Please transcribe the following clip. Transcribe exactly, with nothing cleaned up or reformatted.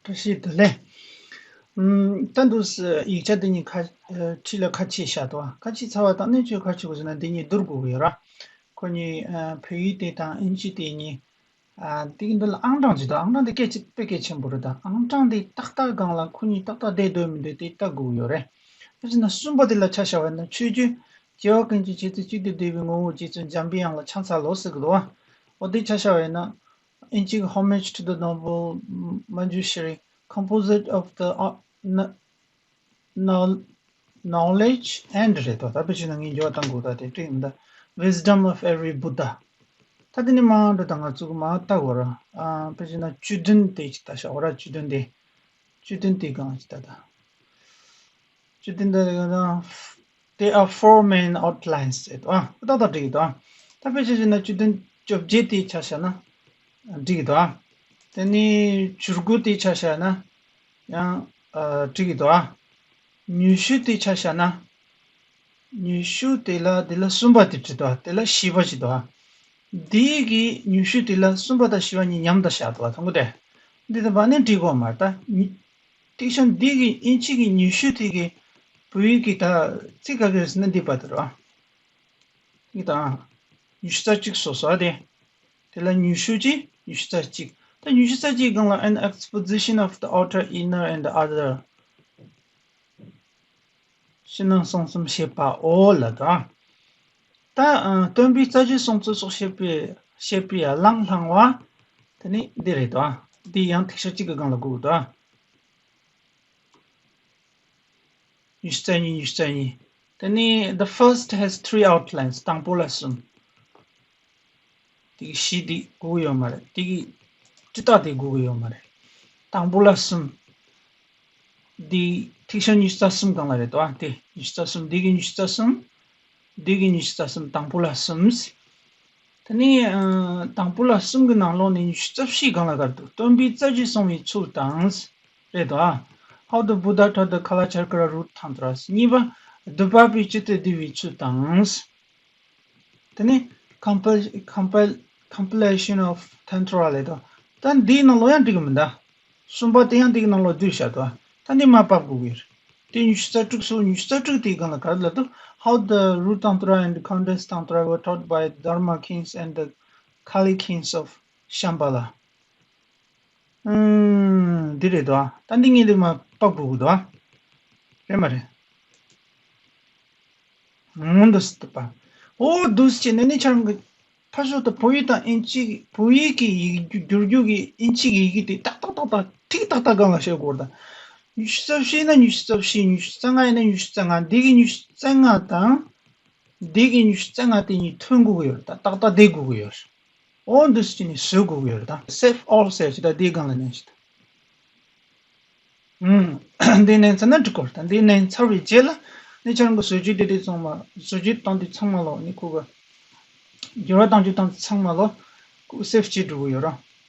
བཀྲ་ཤིས་བདེ་ལེགས། ཨམ། ད་འདུག་སེ་ཡིག་ཆ་འདི་གཉིས་ཁ་ཨ་ཁྲིད་ལ་ཁ་ཕྱེ་བཞག་འདུག་ཁ་ཕྱེ་ཚར་བ་དང་གནད་ཆོད་ཁ་ཕྱེ་དགོས་ཟེར་ན་འདི་གཉིས་བསྡུར་དགོས་ཀྱི་ཡོད་ར། ཁོ་གཉིས་ཨ་བོད་ཡིག་དེ་དང་ཨིན་ཇི་དེ་གཉིས། ཨ་དེ་གི་འདི་ལ་ཨང་གྲངས་ཅིག་འདུག་ཨང་གྲངས་དེ་སྐད་ཆ་དཔེ་གལ་ཆེན་པོ་རེད། ད་ཨང་གྲངས་དེ་ཏག་ཏག་སྒང་ལ་ཁོ་གཉིས་ཏག་ཏག་བསྡད་སྡོད་མི་སྡོད་དེ་ལྟ་དགོས་ཀྱི་ཡོད་རེད། དེ་བྱས་ན་གསུམ་པ་དེ་ལ་ཆ་བཞག་པ་ཡིན་ན་ཆོས་བརྒྱུད་རྒྱལ་བ་ཀུན་གྱི་རྗེ་བཙུན་གཅིག་ཏུ་བསྡུས་པའི་ངོ་བོ་རྗེ་བཙུན་འཇམ་པའི་དབྱངས་ལ་ཕྱག་འཚལ་ལོ་ཟེར་གི་འདུག་བ། འོ་དེ་ཆ་བཞག་པ་ཡིན་ན། ཨིན་ཇི་གི Homage to the Noble Manjushri, composed of the uh, kn- kno- knowledge and རེད་དོ། ད་དཔེ་བྱས་ན་ངས་འགྱུར་བ་བཏང་དགོས། ད་དེ་འགྲིག་མི་འདུག Wisdom of every Buddha. ད་དེ་ནི་མ་འགྲོ་ད་ང་ཚོ་གི་མ་ལྟ་དགོས་ར། ཨ་དཔེ་བྱས་ན་བཅུད་བདུན་དེ་ཅིག་ལྟ་ཤག་འོ་ར་བཅུད་བདུན་དེ། བཅུད་བདུན་དེ་གང་ཅིག་ལྟ་ད། བཅུད་བདུན་དེ་གང་ན། There are four main outlines ཟེར་དོ། ཨ་ཏག་ཏག་འགྲིག་གི་འདུག་ད་དཔེ་ཆ་བཞག་ན་བཅུད་བདུན་བཅོ་བརྒྱད་དེ་ཆ་བཞག་ན་འགྲིག་གི་འདུག་དེ་ནས་བཅུ་དགུ་དེ་ཆ་བཞག་ན་ཡང་ཨ་འགྲིག་གི་འདུག་ཉི་ཤུ་དེ་ཆ་བཞག་ན། ཉི་ཤུ་དེ་ལ་དེ་ལ་གསུམ་པ་དེ་བྲིས་འདུག་དེ་ལ་བཞི་པ་ཞིག་འདུག་འདི་གི་ཉི་ཤུ་དེ་ལ་གསུམ་པ་དང་བཞི་པ་གཉིས་མཉམ་དུ་བཞག་འདུག་མཐོང་གི་རེད། འདི་དང་པ་ནི་འགྲིག་གོ་མ་རེད་ད། ཐིག་ཤིང་འདི་གི་ཨིན་ཇི་གི་ཉི་ཤུ་དེ་གི་བོད་ཡིག་གི་ད་ཚིག་ག་གི་རེད་ཟེར་ན་འདི་པ་དེ་རེད། འདི་དང་ཉི་ཤུ་རྩ་གཅིག་སོ་སོ་དེ། དེ་ལ་ཉི་ཤུ་གཅིག་ཉི་ཤུ་རྩ་གཅིག་ད་ཉི་ཤུ་རྩ་གཅིག་སྒང་ལ་an exposition of the outer, inner and other ཕྱི་ནང་གསང་གསུམ་བཤད་པའོ་ལབ་དང་། ད་ཨ་སྟོན་པའི་རྩ་རྒྱུད་གསུང་ཚུལ་སོགས་བཤད་པའི་བཤད་པའི་གླེང་བསླང་བ། དེ་ནི་འདི་རེད་དོ། འདི་ཡང་ཐིག་ཤར་གཅིག་གི་སྒང་ལ་དགོས་དོ། ཉི་ཤུ་རྩ་གཉིས། ཉི་ཤུ་རྩ་གཉིས། དེ་ནི་the first has three outlines དང་པོ་ལ་གསུམ། དེ་གི་བཞི་དེ་དགོས་ཀྱི་ཡོད་མ་རེད། དེ་གི་སྤྱི་རྟགས་དེ་དགོས་ཀྱི་ཡོད་མ་རེད། དང་པོ་ལ་གསུམ། འདི་ཐིག་ཤིང་ཉི་ཤུ་རྩ་གསུམ་སྒང་ལ་རེད་དོ། ཨ་དེ་ཉི་ཤུ་རྩ་གསུམ། འདི་གི་ཉི་ཤུ་རྩ་གསུམ། འདི་གི་ཉི་ཤུ་རྩ་གསུམ། དང་པོ་ལ་གསུམ། དེ་ནས་ཨ་དང་པོ་ལ་གསུམ་གི་ནང་ལོགས་ནས་ཉི་ཤུ་རྩ་བཞི་སྒང་ལ་ག་རེ་འདུག་སྟོན་པའི་རྩ་རྒྱུད་གསུང་བའི་ཚུལ་དང་། རེད་དོ། ཨ། How the Buddha taught the Kalachakra root tantra. གཉིས་པ། བསྡུ་བ་པའི་སྤྱི་དེ་བསྡུ་བའི་ཚུལ་དང་། དེ་ནས་compil- compil- compilation of tantra རེད་དོ། ད་འདིའི་ནང་ལོགས་ཡང་འགྲིག་གི་མི་འདུག་གསུམ་པ་དེ་ཡང་འདིའི་ནང་ལོགས་བསྡུས་བཞག་འདུག་ད་འདི་མར་ཕབ་དགོས་ཀྱི་རེད། དེ་ཉི་ཤུ་རྩ་དྲུག་སོ། ཉི་ཤུ་རྩ་དྲུག་དེའི་སྒང་ལ་ག་རེ་ལབ་འདུག How the root tantra and the contents tantra were taught by the Dharma kings and the Kali kings of Shambhala. ཨུམ། འདི་རེད་དོ། ད་འདི་གཉིས་ལས་མར་ཕབ་དགོས་ཀྱི་འདུག་རེད་མ་རེད། ཨུམ། འདུག་སེ་འདུག་པ། འོ་འདུག་སེ་བྱས་ནས་ནི་ཁྱེད་རང་གི་ཕར་ཕྱོགས་དུ་བོད་ཡིག་དང་ཨིན་ཇི། བོད་ཡིག་གི་ཡིག་རྒྱུགས་བསྒྱུར་རྒྱུགས་ཀྱི་ཨིན་ཇི་གི་ཡི་གེ་དེ་ཏག་ཏག་ཏག་ཏག་ཐིག་ཏག་ཏག་སྒང་ལ་བཤད་དགོས་རེད་ད། ཉི་ཤུ་རྩ་བཞི་ཡིན་ན་ཉི་ཤུ་རྩ་བཞི། ཉི་ཤུ་རྩ་ལྔ་ཡིན་ན་ཉི་ཤུ་རྩ་ལྔ། འདི་གི་ཉི་ཤུ་རྩ་ལྔ་དང་། འདི་གི་ཉི་ཤུ་རྩ་ལྔ་དེ་གཉིས་ཐོན་དགོས་ཀྱི་ཡོད་རེད་ད། ཏག་ཏག་བསྡད་དགོས་ཀྱི་ཡོད་རེད། འོ་འདུག་སེ་བྱས་ནས་བཟོ་དགོས་ཀྱི་ཡོད་རེད་ད། Save all ཟེར་ཞིག་ད་འདིའི་སྒང་ལ་ཉན་ཞིག་ད། ཨུམ། འདི་ཉན་ཚར་ན་འགྲིག་གོ་ད། འདི་ཉན་ཚར་བའི་རྗེས་ལ་ནི་ཁྱེད་རང་གི་བཟོ་བཅོས་དེ་དེ་ཚང་མ། བཟོ་བཅོས་བཏང་དུས་ཚང་མ་ལོ་ནི་ཁོ་གི་འགྱུར་བ་བཏང་རྒྱུ་བཏང་དུས་ཚང་མ་ལོ་ཁོ་save བྱེད་འགྲོ་གི་ཡོད་ར།